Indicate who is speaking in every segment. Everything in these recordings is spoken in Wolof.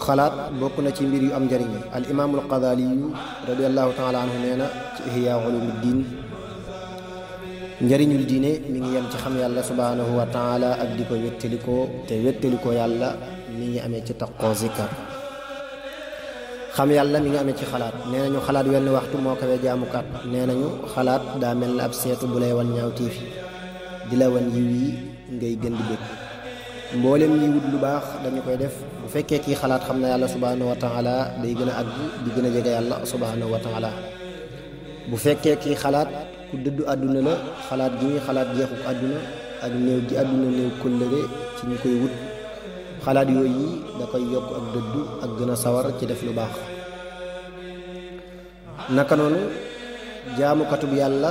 Speaker 1: xalaat bokk na ci mbir yu am njëriñ. al imaamul Qadaali radiyallahu taala anhu nee na ci ihya ulumuddin, njëriñul diine mi ngi yem ci xam yàlla subhanahu wa taala ak di ko wéttalikoo, te wéttalikoo yàlla mi ngi amee ci taqoo zikkar. xam yàlla mi ngi amee ci xalaat. nee nañu xalaat wenn waxtu moo ko wee jaamukat. nee nañu xalaat daa mel na ab seetu bu lay wan ñaaw tiifi di la wan yiw yi ngay gën di bëgg. mboolem ñi wut lu baax dañu koy def bu fekkee kii xalaat xam na yàlla subhanahu wa taala day gën a àgg di gën a jege yàlla subhanahu wa taala. bu fekkee kii xalaat ku dëddu àdduna la, xalaat gi muy xalaat jeexuk àdduna ak néew gi àdduna néew kóllëre ci ñu koy wut, xalaat yooyu da koy yokk ak dëddu ak gën a sawar ci def lu baax. naka noonu jaamukatub yàlla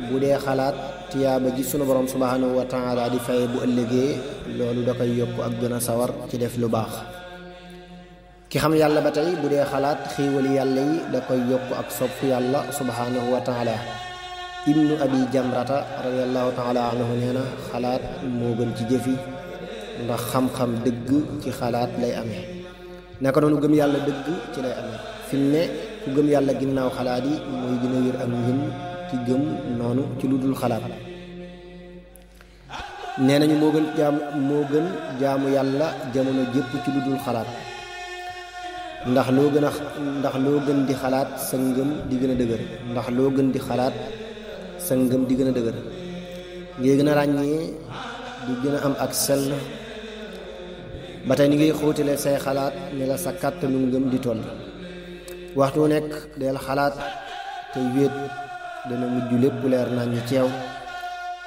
Speaker 1: bu dee xalaat tiyaaba ji sunu borom subhanahu wa taala di faye bu ëllëgee, loolu da koy yokk ak gën a sawar ci def lu baax. ki xam yàlla ba tey bu dee xalaat xiiwali yàlla yi da koy yokk ak sopp yàlla subhanahu wa taala. ibnu abi jamrata radiallahu taala anhu nee na xalaat moo gën ci jëfi, ndax xam-xam dëgg ci xalaat lay amee. naka noonu gëm yàlla dëgg ci lay amee. fi mu ne ku gëm yàlla ginnaaw xalaat yi mooy gën a wér ak ngëm ki gëm noonu ci lu dul xalaat. nee nañu moo gën jaamu yàlla jamono jépp ci lu dul xalaat, ndax loo gën di xalaat sa ngëm di gën a dëgër. ndax loo gën di xalaat sa ngëm di gën a dëgër, ngay gën a ràññee di gën a am ak sell. ba tey ni ngay xóotale say xalaat ne la sa kàttanu ngëm di toll. waxtu nekk del xalaat te wéet, dana mujj lépp leer nañ ñu ceew,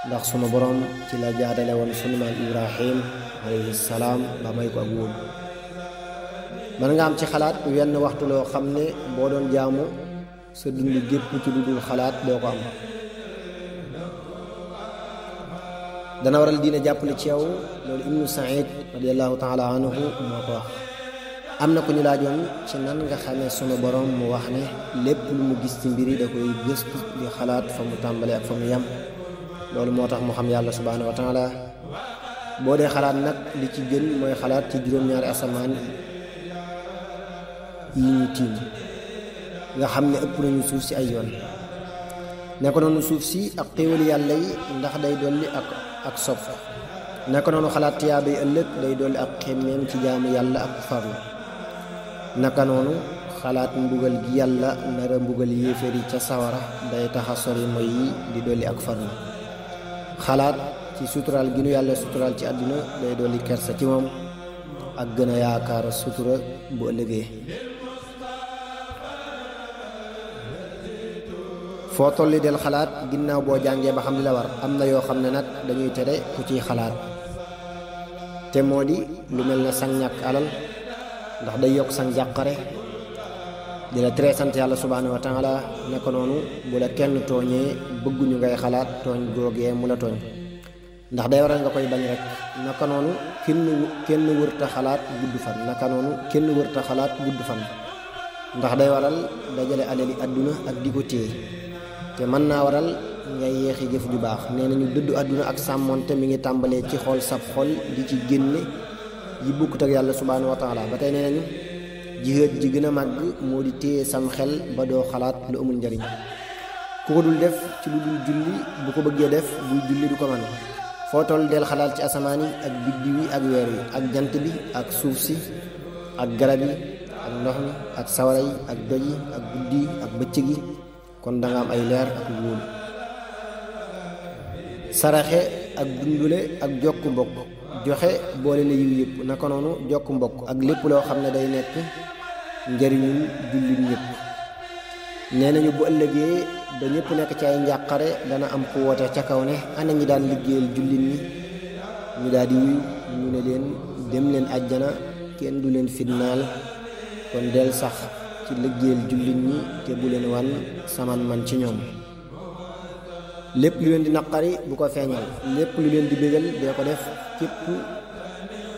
Speaker 1: ndax sunu borom ci la jaadale woon sunu maam Ibrahim alayhi salaam ba may ko ak wóolu. mën nga am ci xalaat wenn waxtu loo xam ne boo doon jaamu sa dund gépp ci lu dul xalaat doo ko am. dana waral diine jàppale ci yow. loolu ibnu Saïd radiallahu taala anhu moo ko wax. am na ku ñu laajoon ci nan nga xamee sunu borom, mu wax ne lépp lu mu gis ci mbiri da koy gëstu di xalaat fa mu tàmbale ak fa mu yem. loolu moo tax mu xam yàlla subhanahu wa taala. boo dee xalaat nag li ci gën mooy xalaat ci juróom-ñaari asamaan yi ñu tiim, nga xam ne ëpp nañu suuf si ay yoon. naka noonu suuf si ak xéewali yàlla yi ndax day dolli ak sopp. naka noonu xalaat tiyaabay ëllëg day dolli ak xemmeem ci jaamu yàlla ak farlu. naka noonu xalaat mbugal gi yàlla nara mbugal yéeféer yi ca sawara day taxa sori moy yi di dolli ak farlu. xalaat ci suturaal gi nu yàlla suturaal ci àdduna day dolli kersa ci moom ak gën a yaakaar sutura bu ëllëgee. foo tolli del xalaat ginnaaw boo jàngee ba xam li la war. am na yoo xam ne nag dañuy tere ku ciy xalaat, te moo di lu mel na sang ñàkk alal, ndax day yokk sang jàqare, di la tere sant yàlla subhanahu wa taala. naka noonu bu la kenn tooñee bëgguñu ngay xalaat tooñ googee mu la tooñ, ndax day waral nga koy bañ rek. naka noonu kenn wërta xalaat gudd fan. naka noonu kenn wërta xalaat gudd fan, ndax day waral dajale alali àdduna ak di ko téye, te mën naa waral ngay yeexi jëf ju baax. nee nañu dëddu àdduna ak sàmmonte mi ngi tàmbalee ci xool sab xol di ci génne yi bukkut ak yàlla subhanahu wa taala. ba tey nee nañu jihaad ji gën a màgg moo di téye sam xel ba doo xalaat lu amul njariñ. ku ko dul def ci lu dul julli bu ko bëggee def buy julli du ko mën. foo toll del xalaat ci asamaan yi ak biddiw yi ak weer yi ak jant bi ak suuf si ak garab yi ak ndox mi ak sawara yi ak doj yi ak guddi yi ak bëccëg yi, kon danga am ay leer ak wóolu. saraxe ak dundule ak jokk mbokk, joxe boole na yiw yëpp. naka noonu jokk mbokk ak lépp loo xam ne day nekk njëriñu jullit ñëpp. nee nañu bu ëllëgee ba ñëpp nekk ci ay njàqare dana am ku woote ca kaw ne ana ñi daan liggéeyal jullit ñi. ñu daal di wuyu ñu ne leen dem leen àjjana, kenn du leen fitnaal. kon del sax ci liggéeyal jullit ñi te bu leen wan saman man ci ñoom. lépp lu leen di naqari bu ko feeñal, lépp lu leen di bégal dee ko def. képp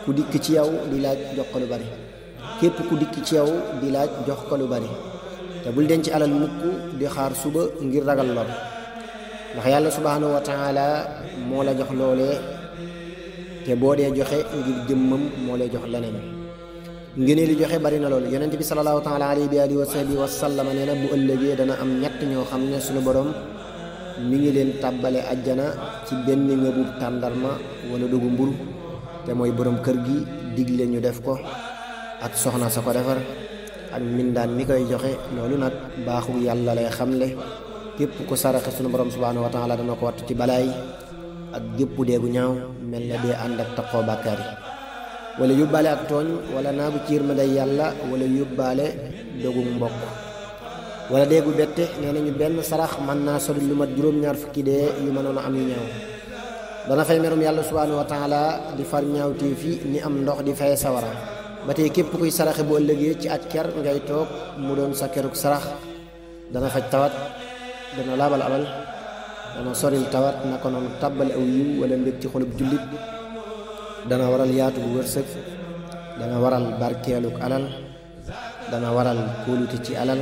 Speaker 1: ku dikk ci yow di laaj jox ko lu bari. képp ku dikk ci yow di laaj jox ko lu bari. te bul denc alal mukk di xaar suba ngir ragal lor. ndax yàlla subhanahu wa taala moo la jox loolee te boo dee joxe ngir jëmmam moo lay jox leneen. ngëneel li joxe bari na loolu. yonent bi sallallahu taala alayhi bi alihi wa sahbihi wa sallama nee na bu ëllëgee dana am ñett ñoo xam ne suñu borom mi ngi leen tàbbale àjjana ci benn ngëbub tàndarma wala dugu mburu te mooy borom kër gi digle ñu def ko ak soxna sa ko defar ak mindaan mi koy joxe. loolu nag baaxu yàlla lay xamle. képp ku saraxe sunu borom subhanahu wa taala dana ko wattu ci balaay ak gépp deegu ñaaw mel ne dee ànd ak taqoo bàkkaar yi wala yóbbaale ak tooñ wala naagu ci yërmande yàlla wala yóbbaale dogu mbokk wala deegu bette. nee nañu benn sarax mën naa sori lu mat juróom-ñaar fukki dee yu mënoon a am yu ñaaw. dana fay merum yàlla subhanahu wa taala di far ñaawtee fi ni am ndox di fay sawara. ba tey képp kuy saraxe bu ëllëgee ci aj ker ngay toog mu doon sa keruk sarax dana faj tawat, dana laabal alal, dana soril tawat, naka noonu tàbbal aw yiw wala mbég ci xolub jullit, dana waral yaatu bu wërsëg, dana waral barkeeluk alal, dana waral kóolute ci alal,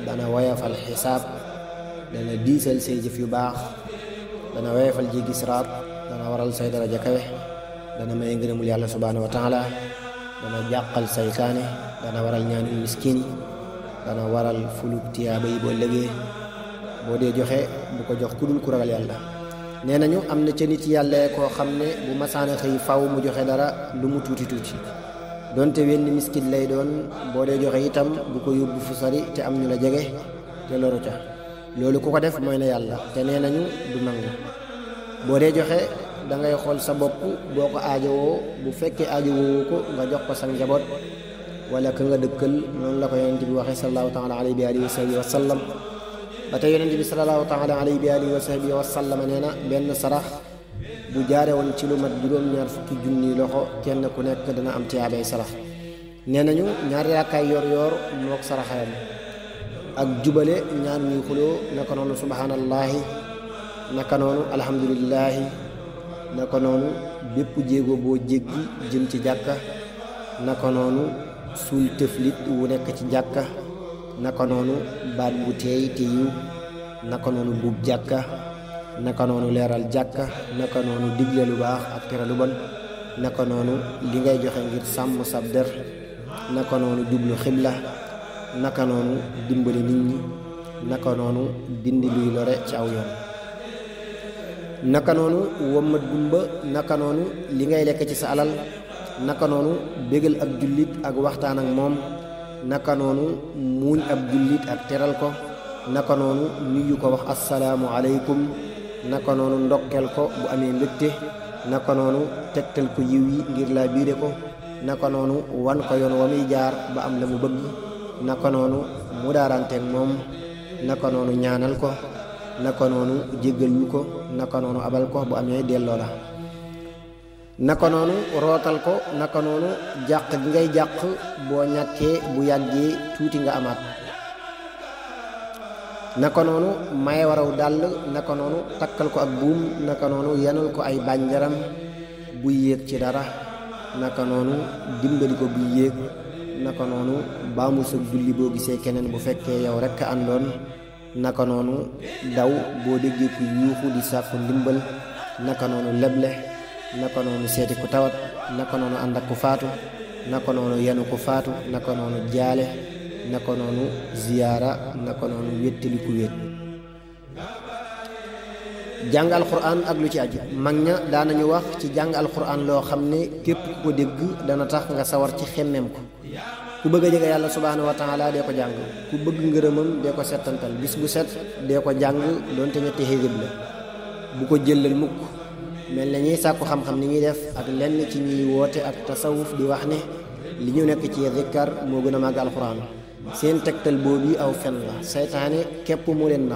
Speaker 1: dana woyafal xisaab, dana diisal say jëf yu baax, dana woyafal jéggi siraat, dana waral say daraja kawe, dana may ngërëmul yàlla subhanahu wa taala, dana jàqal saytaane, dana waral ñaanul miskin yi, dana waral fuluk tiyaaba yi boo lëgee. boo dee joxe bu ko jox ku dul ku ragal yàlla. nee nañu am na ca nit yàlla koo xam ne bu masaana xëy faw mu joxe dara lu mu tuuti tuuti donte wenn miskin lay doon. boo dee joxe itam bu ko yóbbu fu sori te am ñu la jege te loru ca. loolu ku ko def mooy na yàlla te nee nañu du nangu. boo dee joxe da ngay xool sa bopp boo ko aajowoo, bu fekkee aajowoo ko nga jox ko sa njaboot wala ka nga dëkkal. noonu la ko yonent bi waxee sallallahu taala alayhi bi alihi wa sallam. ba tey yonent bi sallallahu taala alayhi bi alihi wa sallam nee na benn sarax bu jaare woon ci lu mat juróom-ñaar fukki junni loxo kenn ku nekk dana am tiyaabay sarax. nee nañu ñaari raakaay yor yor mook saraxayam ak jubale ñaar ñuy xuloo, naka noonu subhanallahi, naka noonu alhamdulillahi, naka noonu bépp jéego boo jéggi jëm ci jàkka, naka noonu suul tëflit wu nekk ci jàkka, naka noonu baat bu teey te yiw, naka noonu buub jàkka, naka noonu leeral jàkka, naka noonu digle lu baax ak tere lu bon, naka noonu li ngay joxe ngir sàmm sab der, naka noonu jublu xibla, naka noonu dimbali nit ñi, naka noonu dindi luy lore ci aw yoon, naka noonu wommat gumba, naka noonu li ngay lekk ci sa alal, naka noonu bégal ab jullit ak waxtaan ak moom, naka noonu muuñ ab jullit ak teral ko, naka noonu nuyu ko wax assalaamu aleykum, naka noonu ndokkel ko bu amee mbégte, naka noonu tegtal ko yiw yi ngir laa biire ko, naka noonu wan ko yoon wa muy jaar ba am la mu bëgg, naka noonu mu daaranteeg moom, naka noonu ñaanal ko, naka noonu jéggalul ko, naka noonu abal ko bu amee delloo la, naka noonu rootal ko, naka noonu jàq gi ngay jàq boo ñàkkee bu yàggee tuuti nga amaat, naka noonu maye waraw dàll, naka noonu takkal ko ak buum, naka noonu yanal ko ay bànjaram buy yéeg ci dara, naka noonu dimbali ko buy yéeg, naka noonu baamu sa julli boo gisee keneen bu fekkee yow rekk a àndoon, naka noonu daw boo déggee ku yuuxu di sàkku ndimbal, naka noonu leble, naka noonu seeti ku tawat, naka noonu ànd ak ku faatu, naka noonu yenu ku faatu, naka noonu jaale, naka noonu ziyaara, naka noonu wéttali ku wét. jàng alquran ak lu ci aju. mag ña daanañu wax ci jàng alquran loo xam ne képp ku ko dégg dana tax nga sawar ci xemmeem ko. ku bëgg a jege yàlla subhanahu wa taala dee ko jàng, ku bëgg ngërëmam dee ko settantal bis bu set dee ko jàng doonte ñetti xéegib la. bu ko jëlal mukk mel na ñuy sàkku xam-xam ni ñuy def ak lenn ci ñuy woote ak tasawuf di wax ne li ñu nekk ci zikkar moo gën a màgg alquran. seen tegtal boobu aw fen la, seytaane képp moo leen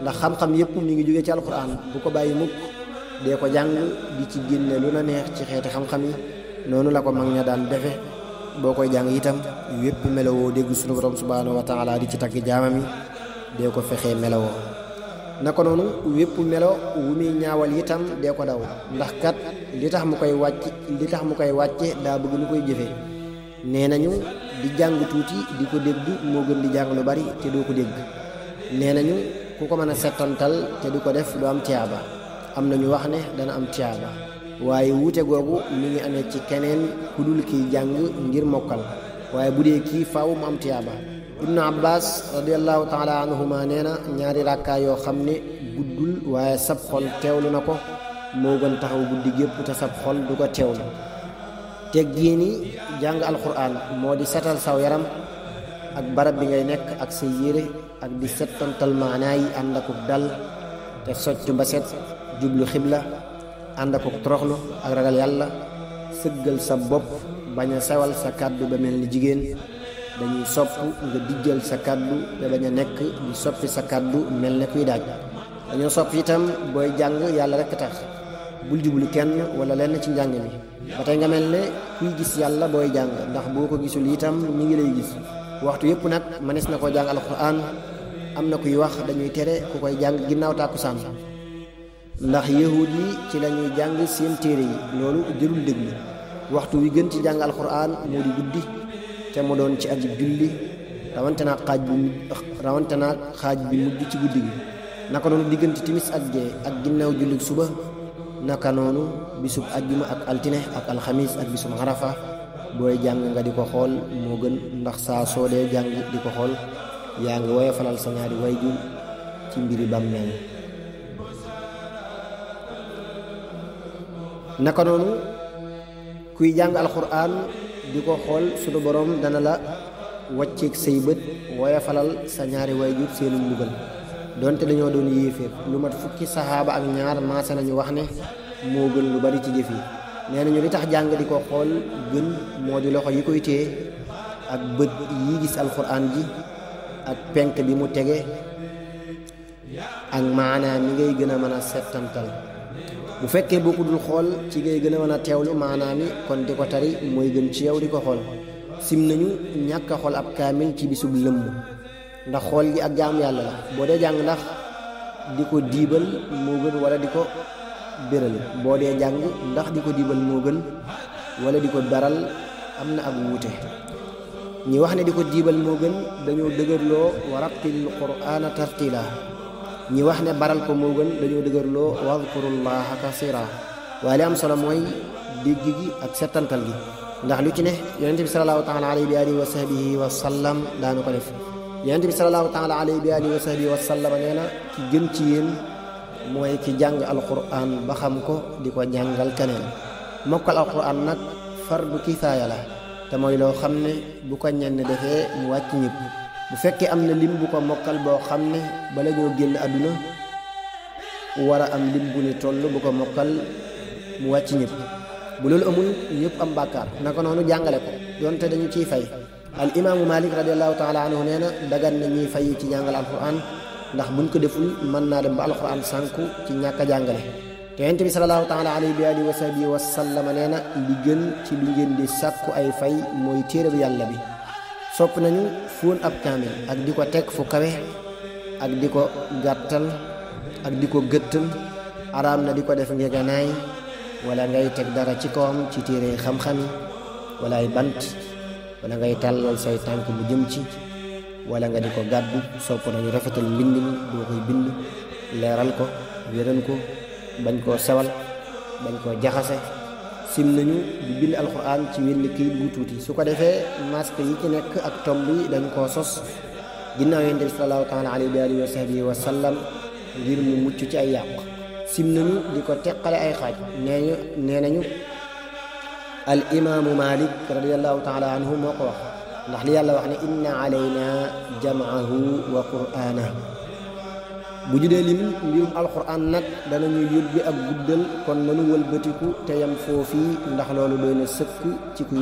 Speaker 1: ndax xam-xam yépp mi ngi jóge ci alquran. bu ko bàyyi mukk dee ko jàng di ci génne lu la neex ci xeeti xam-xam yi. noonu la ko mag ña daan defe. boo koy jàng itam wépp melowoo dégg sunu borom subhanahu wa taala di ci tagg jaamam yi dee ko fexee melowoo. naka noonu wépp melo wu muy ñaawal itam dee ko daw, ndax kat li tax mu koy wàcce daa bëgg lu koy jëfe. nee nañu di jàng tuuti di ko dégg moo gën di jàng lu bari te doo ko dégg. nee nañu ku ko mën a settantal te di ko def du am tiyaaba. am na ñu wax ne dana am tiyaaba waaye wuute googu mi ngi amee ci keneen ku dul kiy jàng ngir mokkal waaye bu dee kii faaw mu am tiyaaba. ibnu abbas radiallahu taala anhuma nee na ñaari rakkaa yoo xam ne guddul waaye sab xol teewlu na ko moo gën taxaw guddi gépp te sab xol du ko teewlu. teggiini jàng alquran moo di setal saw yaram ak barab bi ngay nekk ak sa yére ak di settantal maanaa yi ànd akuk dal te socc ba set jublu xibla ànd akuk toroxlu ak ragal yàlla sëggal sa bopp bañ a sewal sa kàddu ba mel ni jigéen. dañuy sopp nga dijjal sa kàddu te bañ a nekk di soppi sa kàddu mel ne kuy daaj. dañoo sopp itam booy jàng yàlla rekk tax bul jublu kenn wala lenn ci njàng mi ba tey nga mel ne kuy gis yàlla booy jàng ndax boo ko gisul itam mi ngi lay gis. waxtu yëpp nag mënees na koo jàng alxuraan. am na kuy wax dañuy tere ku koy jàng ginnaaw tàkkusaan ndax yahud yi ci lañuy jàng seen téere yi loolu jërul déglu. waxtu wi gën ci jàng alxuraan moo di guddi te mu doon ci aji julli rawante naa xaaj bi mujj ci guddi gi. naka noonu diggante timis ak gee ak ginnaaw julli suba. naka noonu bisub ajjuma ak altine ak alxamis ak bisub xarafa booy jàng nga di ko xool moo gën ndax saa soo dee jàng di ko xool yaa ngi woyofalal sa ñaari wayjur ci mbiri bàmmeel. naka noonu kuy jàng alxuraan di ko xool sunu borom dana la wàcceeg say bët woyofalal sa ñaari wayjur seenu mbugal donte dañoo doon yéeféer. lu mat fukki saxaaba ak ñaar maase nañu wax ne moo gën lu bari ci jëf yi. nee nañu li tax jàng di ko xool gën moo di loxo yi koy téye ak bët yi gis alxuraan ji ak penk bi mu tege ak maanaam mi ngay gën a mën a settantal. bu fekkee boo ko dul xool ci ngay gën a mën a teewlu maanaam mi kon di ko tari mooy gën ci yow di ko xool. sim nañu ñàkk a xool ab kaamil ci bisub lëmm ndax xool gi ak jaamu yàlla la. boo dee jàng ndax di ko diibal moo gën wala di ko béral. boo dee jàng ndax di ko diibal moo gën wala di ko baral am na ak wuute. ñi wax ne di ko diibal moo gën dañoo dëgërloo wa rattil qur'aana tartila. ñi wax ne baral ko moo gën dañoo dëgërloo wadkurullaha kasira. waaye li am solo mooy dégg gi ak settantal gi ndax lu ci ne yonente bi sallallahu taala alayhi bi alihi wa sahbihi wa sallam daanu ko def. yonente bi sallallahu taala alayhi bi alihi wa sahbihi wa sallam nee na ki gën ci yéen mooy ki jàng alquran ba xam ko di ko jàngal keneen. mokkal alquran nag fardu kifaaya la te mooy loo xam ne bu ko ñenn defee mu wàcc ñëpp. bu fekkee am na lim bu ko mokkal boo xam ne bala ñoo génn àdduna war a am lim bu ni toll bu ko mokkal mu wàcc ñëpp. bu loolu amul ñëpp am bàkkaar. naka noonu jàngale ko donte dañu ciy fay. al imaamu malik radiallahu taala anhu nee na dagan na ñuy fay ci jàngal alquran ndax buñ ko deful mën naa dem ba alquran sànku ci ñàkk a jàngale. te yonent bi sallallahu taala alayhi bi alihi wa sahbihi wa sallama nee na li gën ci li ngeen di sàkku ay fay mooy téere bi yàlla bi. sopp nañu fóon ab kaamil ak di ko teg fu kawe ak di ko gàttal ak di ko gëttal. araam na di ko def ngeganaay wala ngay teg dara ci kawam ci téere xam-xam yi wala ay bant wala ngay tàllal say tànk bu jëm ci wala nga di ko gàddu. sopp nañu rafetal mbind mi boo koy bind leeral ko wéral ko bañ koo sewal bañ koo jaxase. sim nañu di bind alxuraan ci wenn kayit bu tuuti su ko defee masque yi ci nekk ak tomb yi dañ koo sos ginnaaw yonent bi sallallahu taala alayhi wa sahbihi wa sallam ngir mu mucc ci ay yàq. sim nañu di ko teqale ay xaaj. nee nañu al imaamu malik radiallahu taala anhu moo ko wax ndax li yàlla wax ne inna alayna jam'ahu wa qur'ana. bu ñu dee lim mbirum alquran nag danañu yóbbi ak guddal kon nanu wëlbatiku te yam foofii ndax loolu doy na sëkk ci kuy